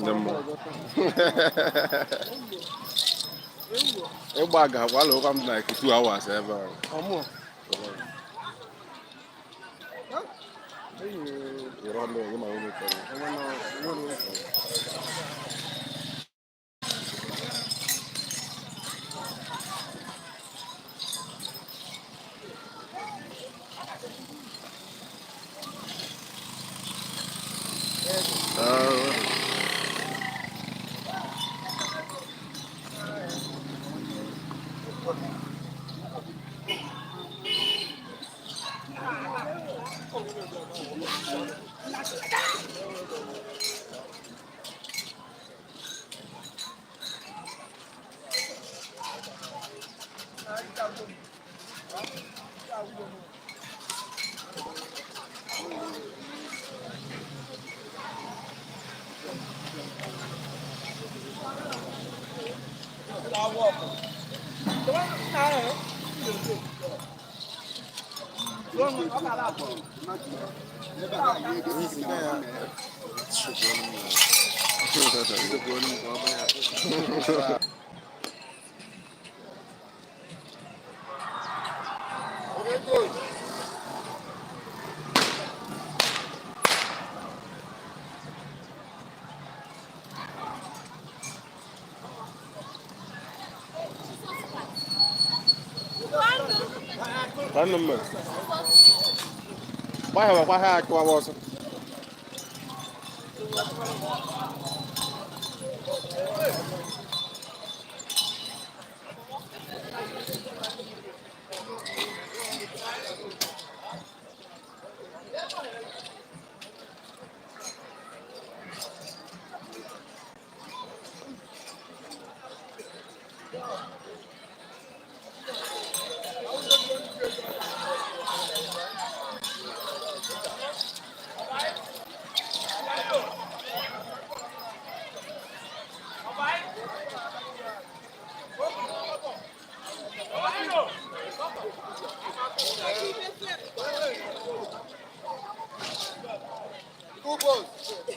Ndị mmụọ. Ịgba ga-agwa ụka m like 2 hours ebe ahụ. Ọmụ. Were ọnụ onye ma onye chọrọ. Nwanne m mere. Gbahịa gbahịa akụwa ọsọ.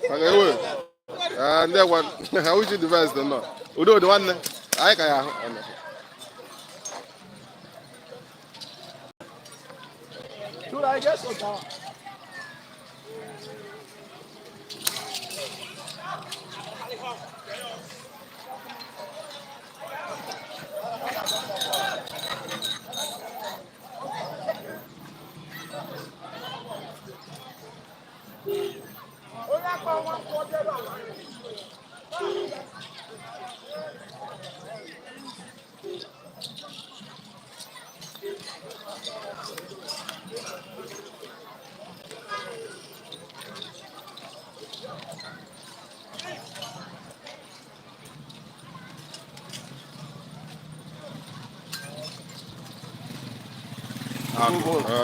Maka ewe. Ah, ndị gwa ha uche the best nọ. Udo dị nwanne. Anyị ka ya ahụ. Ah,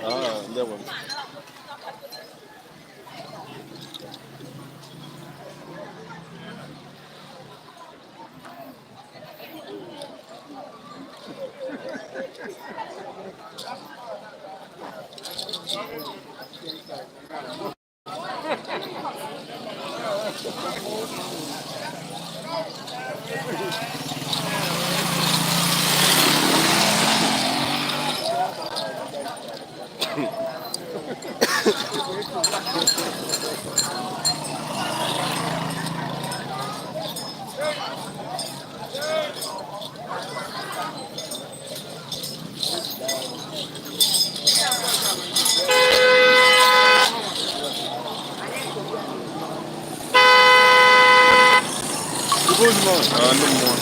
Ah, ndewo. Ah, ndị mmụọ.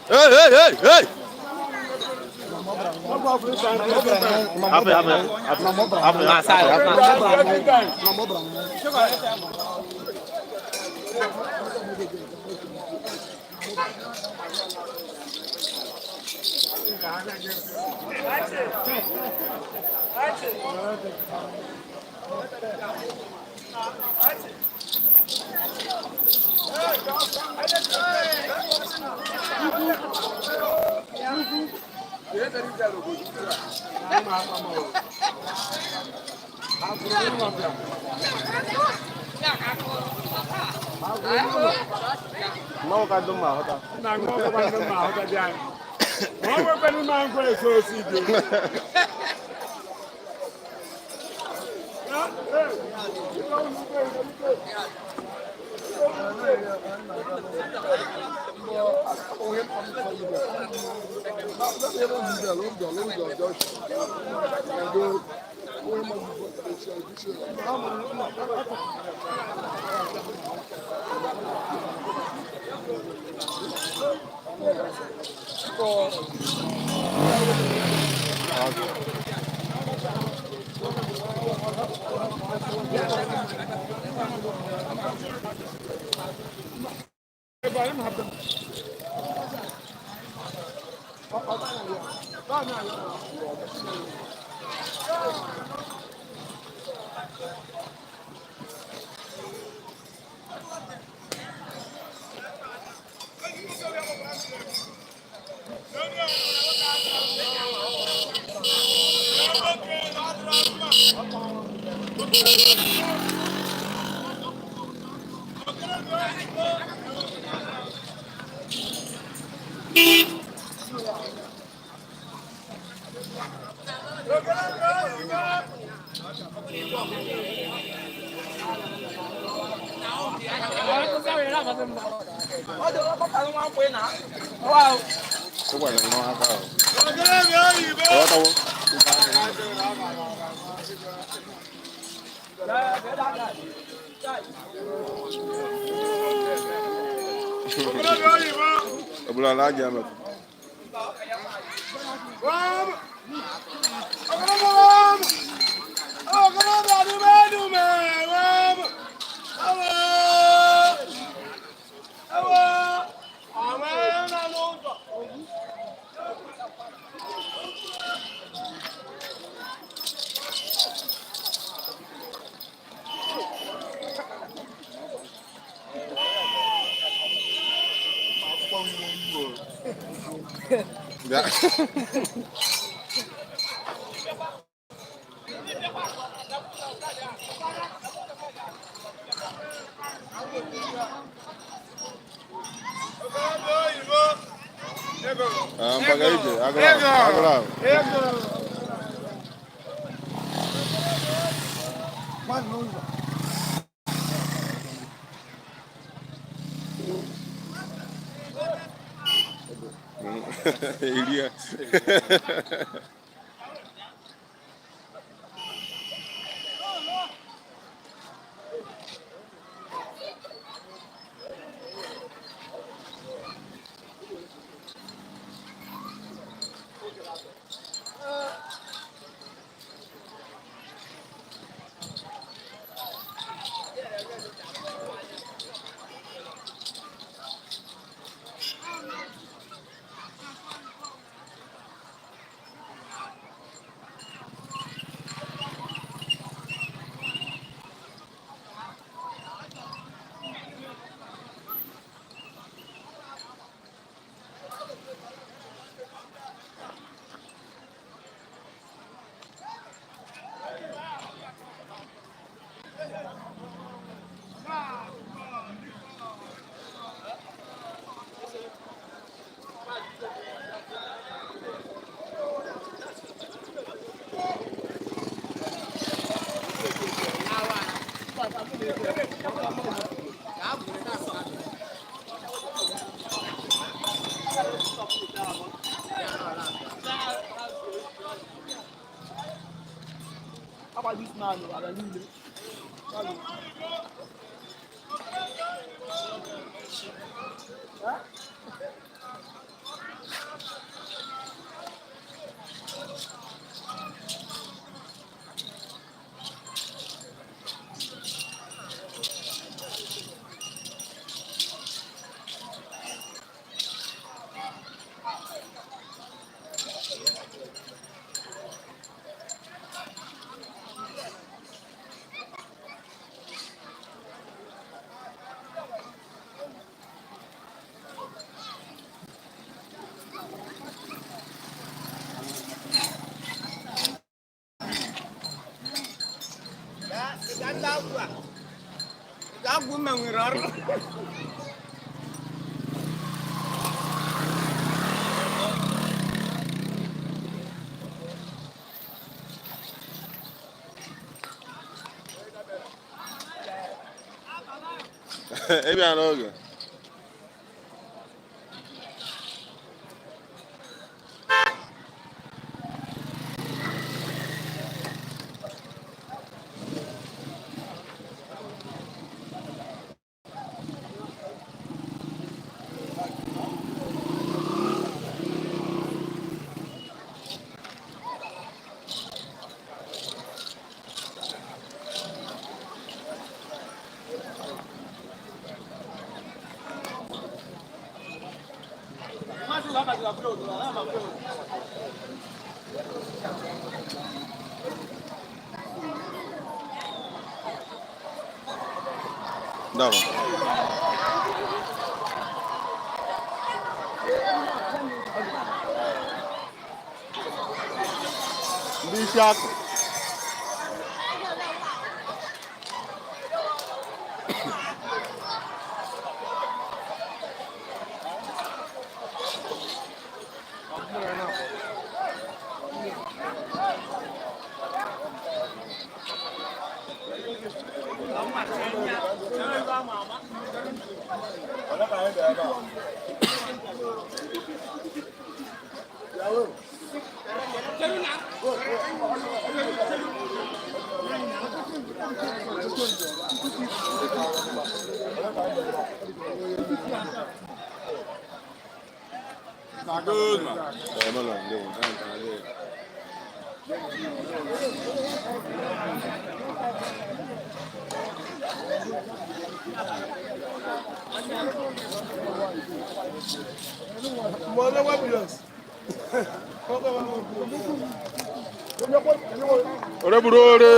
Hey, hey, hey, hey! Hapụ ya, hapụ ya, hapụ ya, hapụ ya. Mmanwụ ka dị mma ahụta. Ụgbọala gị n'aka ahụ. Ghọtawo? Ọbụla na aja emekọ. Bịa. Ah, mpaga ije, agụrụ ahụ, agụrụ ahụ. Eri ya. Ị bịa n'oge. Daalụ. Ndị isi akụ. Good man. Ee, nọ na ndị nwe, ha nta adịghị. Ore buru ore.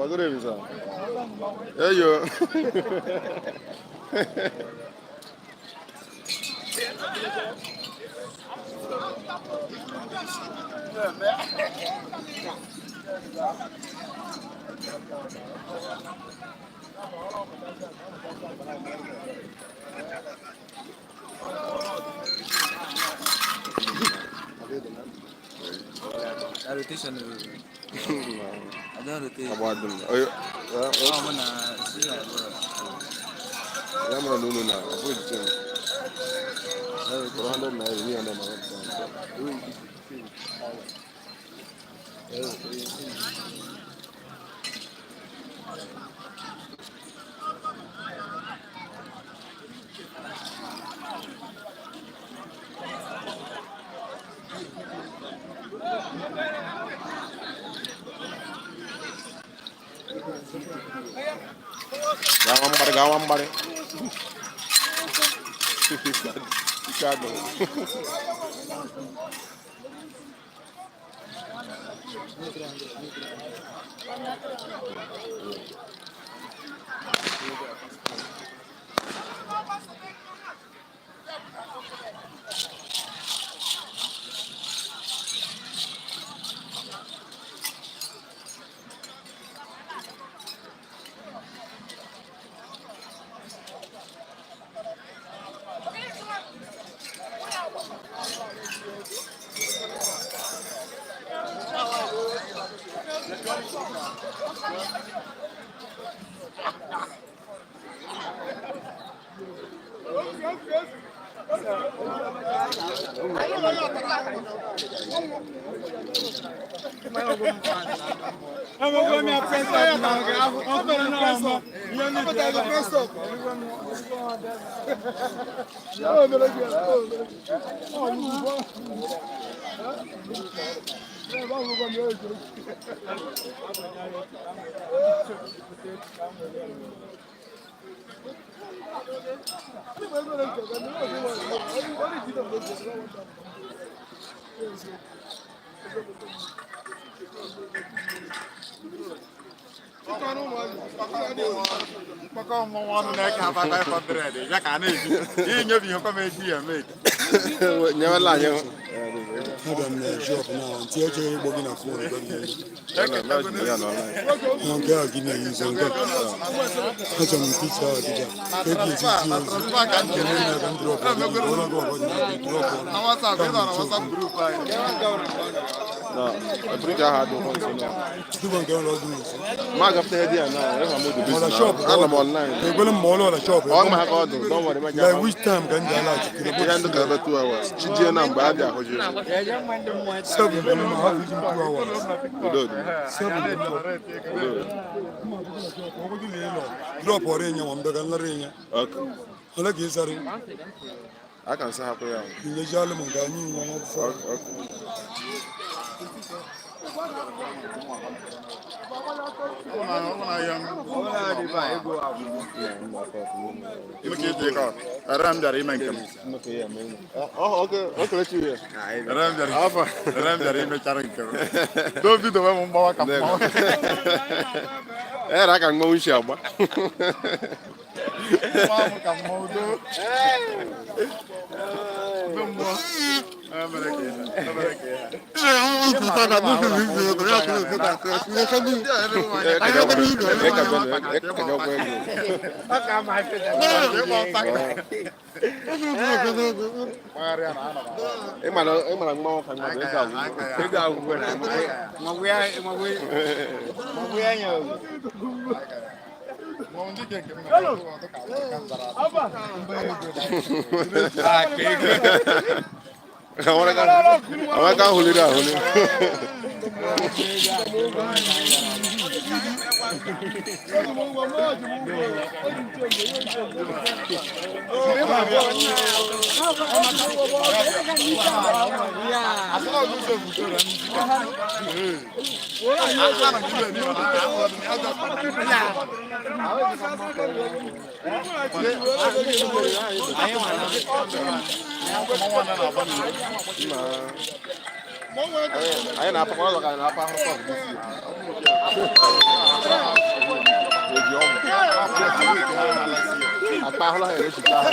Good evening, sir. Hey, yo. I rotation. I don't rotate. Agba dị m. Oyo. Oh, I'm gonna see that, bro. Ya mara na unu na ọ bụghị jiche m. 400 naira, ihe na ma. Gawa mgbarị, gawa mgbarị. Ike agụrụ. Mkpọkọ mmọnwụ ọnụ na-eke aba 500 ya ka a na-eji inyebi ihe kọm eji ya eme. Nyewela anyị. Abịa m na shop na ntị echeghị ịkpọ gị na phone gwa gị Ya na online. na nke a gị na-eyuzu nke a. Achọrọ m picha a dịga ka eji esi tie ozi Transfer ka m na onye na-aga m drọpụ gị mgbe ọ na-aga ọgọ dị na drọpụ na WhatsApp, ị nọ na WhatsApp group anyị. Na ebiri ka aha dị ụkọ nso na. Tupu nke ụlọ ọdụ nso. Ma gafete ihe dị ya na ebe m dị Ọ na busy. shop. Ana m online. Ekwele m ma ọlụ na shop. Ọ ma ha ka ọ dị. Don't worry, ma Like which time ka m ji alaghachikere? Ihe ndị ka ebe 2 hours. Chijie na mgbe a bịa ahụji. 7 dị mma, hapụ iji m 2 hours. Udo dị. 7 dị mma. Udo dị. Drọpụ ọrụ ịnya ma m bịa ka m lara ịnya. Okay. Ole ka ị sara? A ka nsị hapụ ya. Inyejialụ m nke anyị nwa ya sara. Okay. Ere m bịara ime nke m. O kelechi ya. Ere m bịara Afa. ere m bịara imechara nke m. Davido wee m mgbawa ka mmanwụ. Era ka mmanwụ si agba. Mgbawa m ka mmanwụ doo. Ndị mmụọ. E mere ka ihe. E mere ka ihe. Ịmara mmanwụ ka mmadụ ego agwụgwọ. Ego agwụgwọ na Amaka ahụliri ahụli. Anyị na-apakwa ọzọ ka anyị na-apa ahụhụ kọf this year. Eji ọgwụ. Akpa ahụhụ ha erechicha ahụ.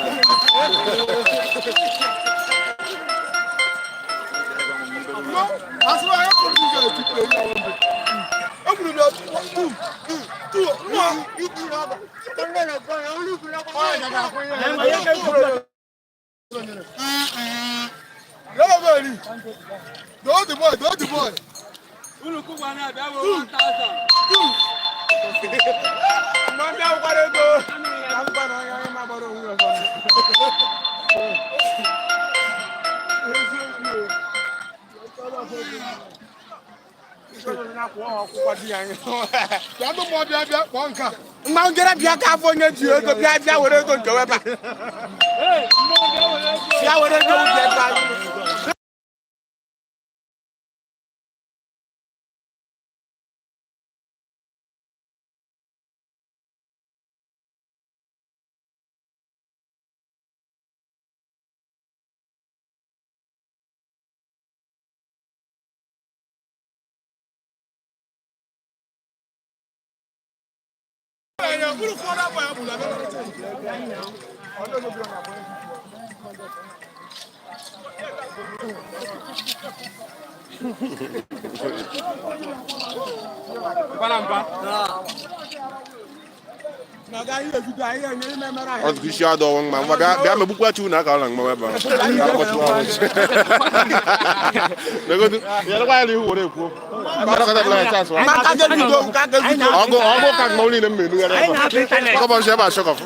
Mmanwụ jere bịa ka afọ onye ji ego bịa bịa were ego nke weba. Bịa were ego nke ebe a. Ọ dịka isi adọwọ mma ngwa bịa bịa megbukwa chi unu aka ọ na mgbe ebe ahụ. Ka akpọchi ọrụ. Legodu, ya lekwa ya n'ihu were ekwuo. Mmadụ bụla ya chance wa. Mma ka ga-ebido, ka ga-ebido. Ọgụ ọgụ ka mmanwụ niile m menugharị ebe a. Ọkọ bọchị ebe a shọkọf.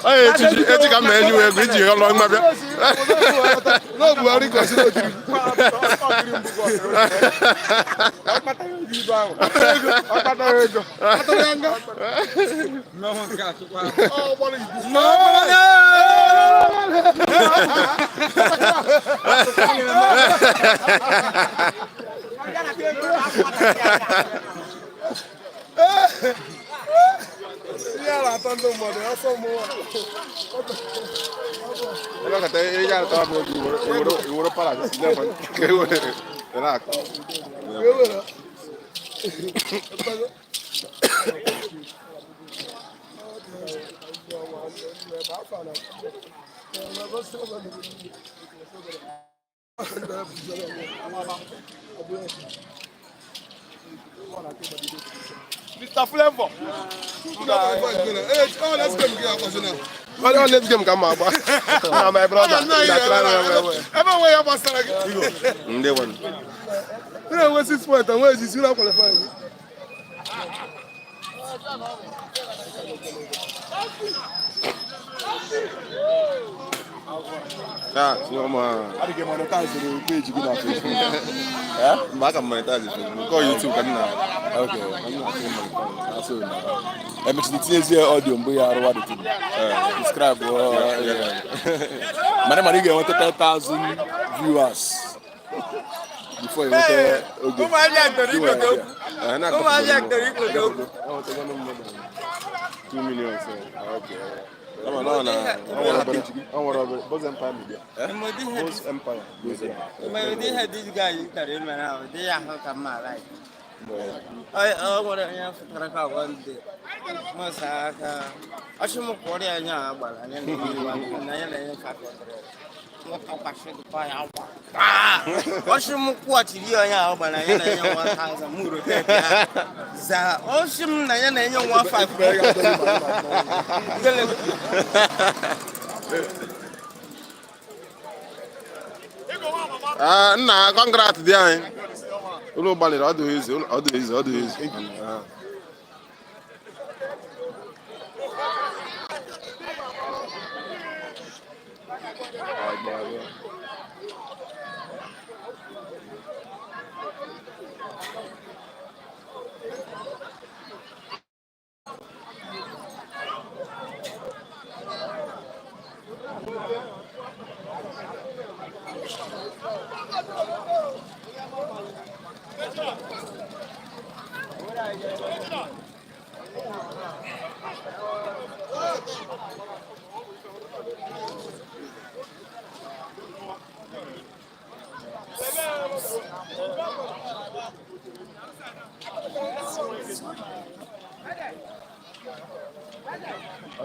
Onye echi echi ka m na-enyi wee ego iji lụọ mma bịa. Buhari ka sị n'otiri. Atara ya nga. Ọ gbara ibu. Ihe a na-atọ ndị mmadụ ọsọ mmụọ. Ọlọ́kàtà ihe a tọrọ bụ oge iworo para ka e were na-akụ. Mr. Flavor. Ọ next game ka m ma agba. Na my brother. Ebe onwe ya gbasara gị. Ndị nwe. Ị na-enwe 6 point, enwe ezizi ụlọ kwalifai gị. Ya, tinye ụmụ ha. Adịghị monetizere peji gị na Facebook. Eh? Mgbe aka m monetize Facebook. Nke YouTube ka m na. Okay. That's all now. Emechiri tinyezie audio mgbe ya arụwa the thing. Describe. Mana mana ị ga-enweta 10,000 viewers before ị nweta oge. Ụmụazị akpọrọ Gị nwere ikpoto idea. Eh, na Ụmụazị akpọrọ ikpoto okwu. 2 million. Okay. Ama na ọ na ọ nwere obere ọ nwere obere Boz Empire Media. Boz Empire Media. Mgbe ụdị ihe this guy tara ime na ahụ dị ya ahụ ka mma like. Ọ nwere onye fụtara ka one day. Mụsa aka. Ọchị m kwụrụ ya anya a gbara anya na enye na ya na-enye 500. Nwụtakwasị dịkwa ya agba. Ọchị m kwụghachiri ya onye ahụ gbara ya na-enye 1000 m rotate ya. Za ọchị m na ya na-enye 15. Ah, nna kọngrat dị anyị. Ụlọ gbalịrị ọ dịghị izu, ọ dịghị izu, ọ dịghị izu. Ah.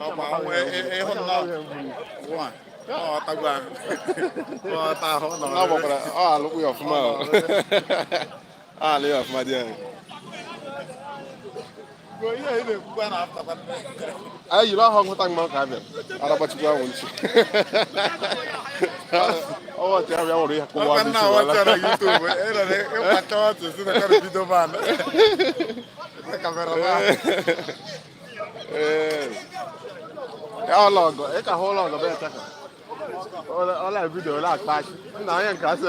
Ọkwa ịhụ nnọọ nwa ọ tagbu ahụ ọ ta ahụ nọ. Ọ gbakwara ọ alụkwu ya ọfụma o. Ọ alụ ya ọfụma di anyị. Ihe ị na-ekwukwa na-apụtakwa. Anyị yiri ọhụụ ngụta mmanwụ ka a bịara. Aragbachikwa ahụ nchi. Ọwọ́ ti abịa nwere ihe kụwa Ọkwa n'isi nna wala. ọcha na YouTube ịnọ ịkpacha ọchị si na kọrọ bido man. Kameraman. Ee. Ya ụlọ ọgọ, ị ka hụ ụlọ ọgọ bịa chaka. Ọla vidio ọla akpa achị. Nna onye nke asị.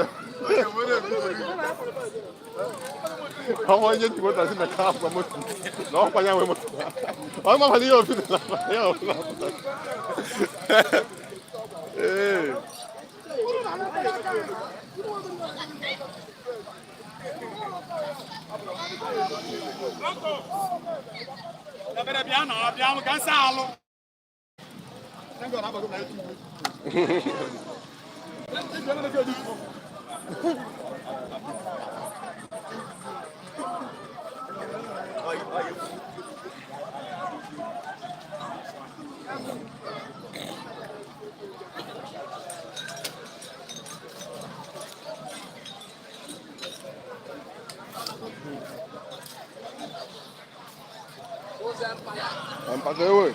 Ọnwa onye ji moto asị na ka akwa moto. Na ọkwa ya nwe moto. Ọ makwala ihe obi na ya ọbụla. Ee. Mpaka ewe.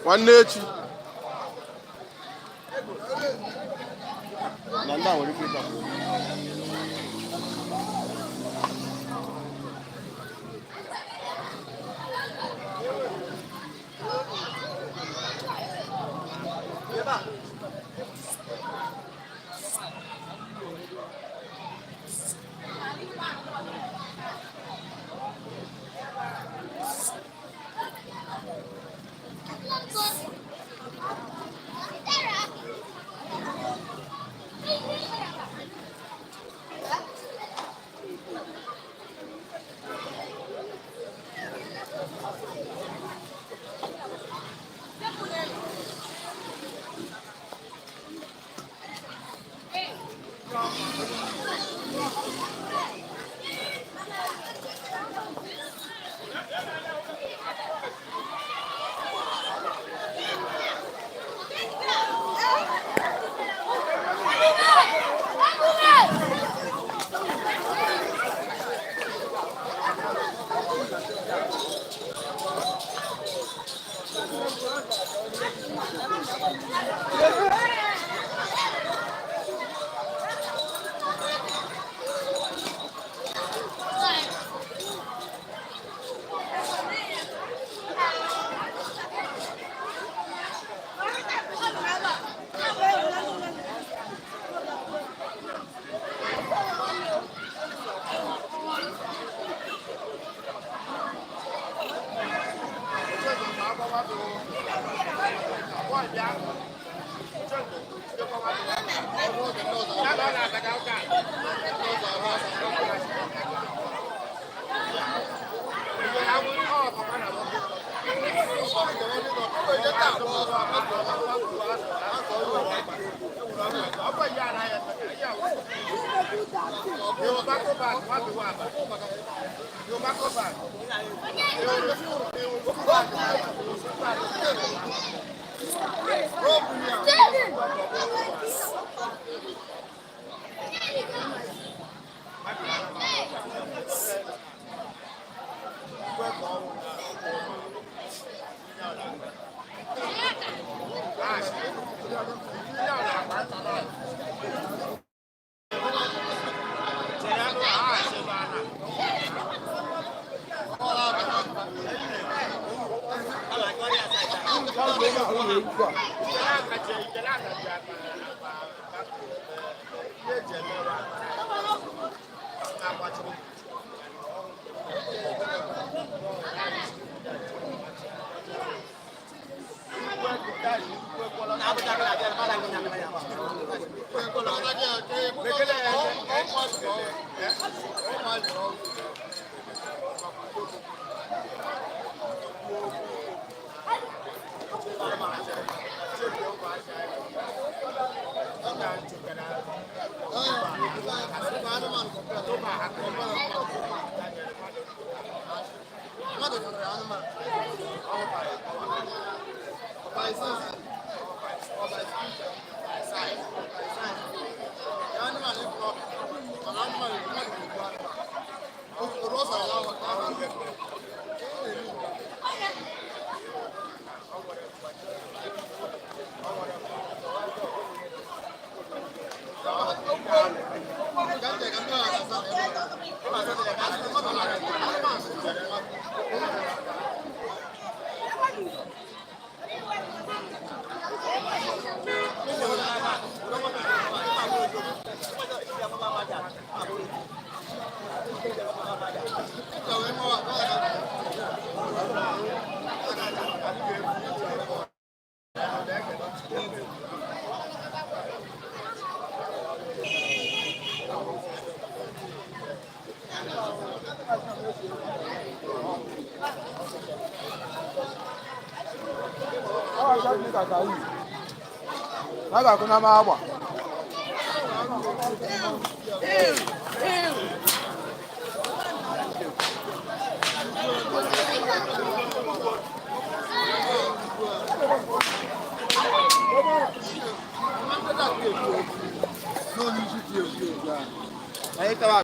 Nwanne echi. Na ndị a nwere ike ịta. Anyị tawa.